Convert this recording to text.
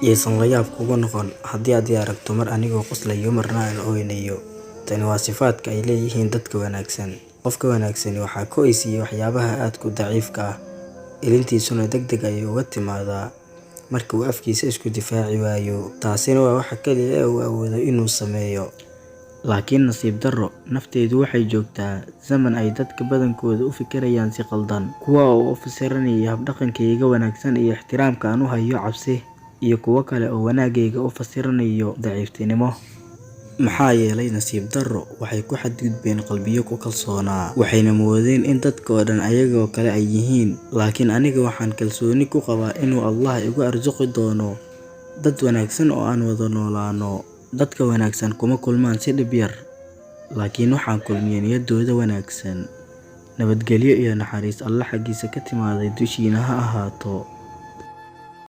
Yaysan la yaab kugu noqon haddii aad i aragto mar anigoo qoslayo marna aan ooynayo. Tani waa sifaadka ay leeyihiin dadka wanaagsan. Qofka wanaagsani waxaa ka oysiiya waxyaabaha aadka u daciifka ah, ilintiisuna degdeg ayay uga timaadaa marka uu afkiisa isku difaaci waayo, taasina waa waxa kaliya ee uu awoodo inuu sameeyo. Laakiin nasiib darro, naftaydu waxay joogtaa zaman ay dadka badankoodu u fikirayaan si qaldan, kuwaa oo u fasiranaya hab-dhaqankayga wanaagsan iyo ixtiraamka aan u hayo cabsi, iyo kuwo kale oo wanaaggayga u fasiranayo daciiftinimo. Maxaa yeelay nasiib darro, waxay ku xadgudbeen qalbiyo ku kalsoonaa, waxayna moodeen in dadka oo dhan ayagoo kale ay yihiin. Laakiin aniga waxaan kalsooni ku qabaa inuu Allah igu arsuqi doono dad wanaagsan oo aan wada noolaano. Dadka wanaagsan kuma kulmaan si dhib yar, laakiin waxaa kulmiya niyaddooda wanaagsan. Nabadgelyo iyo naxariis Alle xaggiisa ka timaaday dushiina ha ahaato.